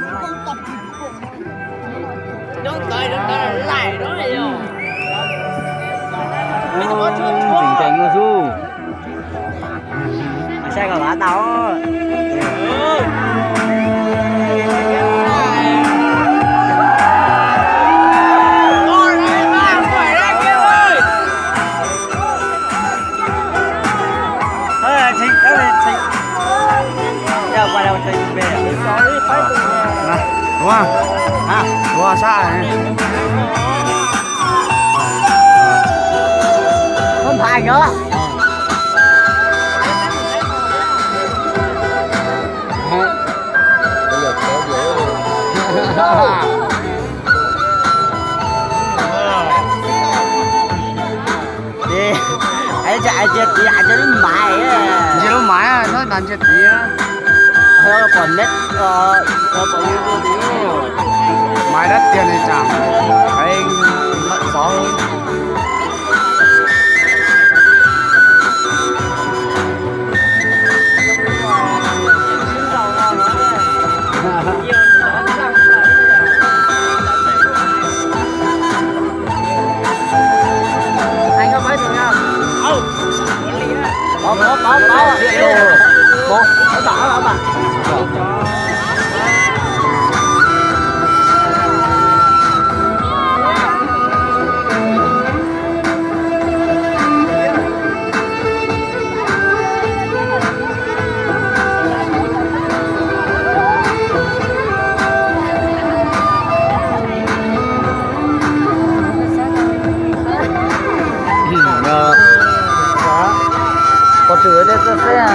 Ntxim nkees no xwb. Mas saib koj vaj tau. Ua, ua sab. Không phải nữa. Ntsia lub maiv, ntsia lub maiv, nyob ntsia tid. Pom neb, pom YouTube tid. Maiv dab tiag li cas, lawm xov. Anh có mấy thùng không? Có, có, có, có. Một, có tỏ không ạ? Qhov twg tej xwb xwb.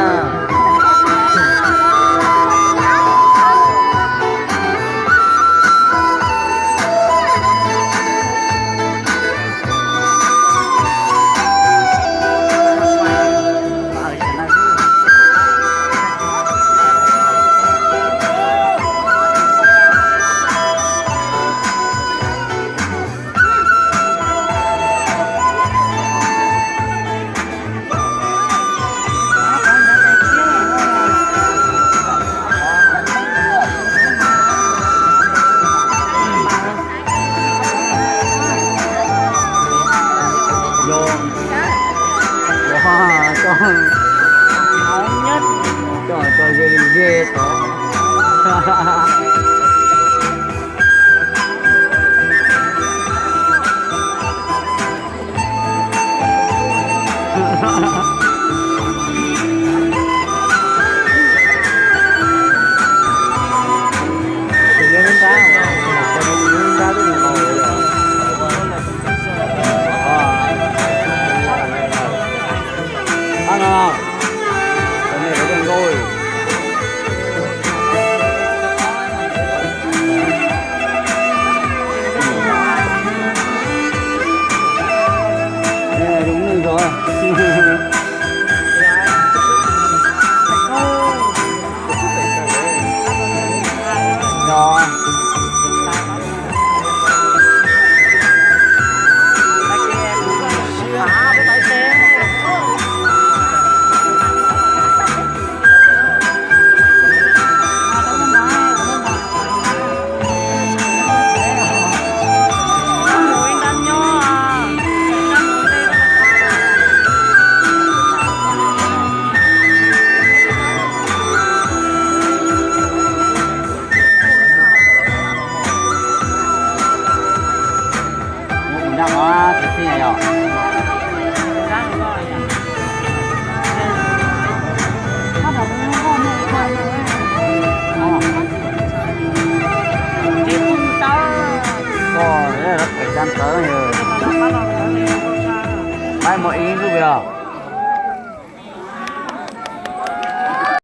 Ua kuv nraj no txiv txij yog. Koj pem tsa ntawv yog. Pab muaj ib ntsuj pem os.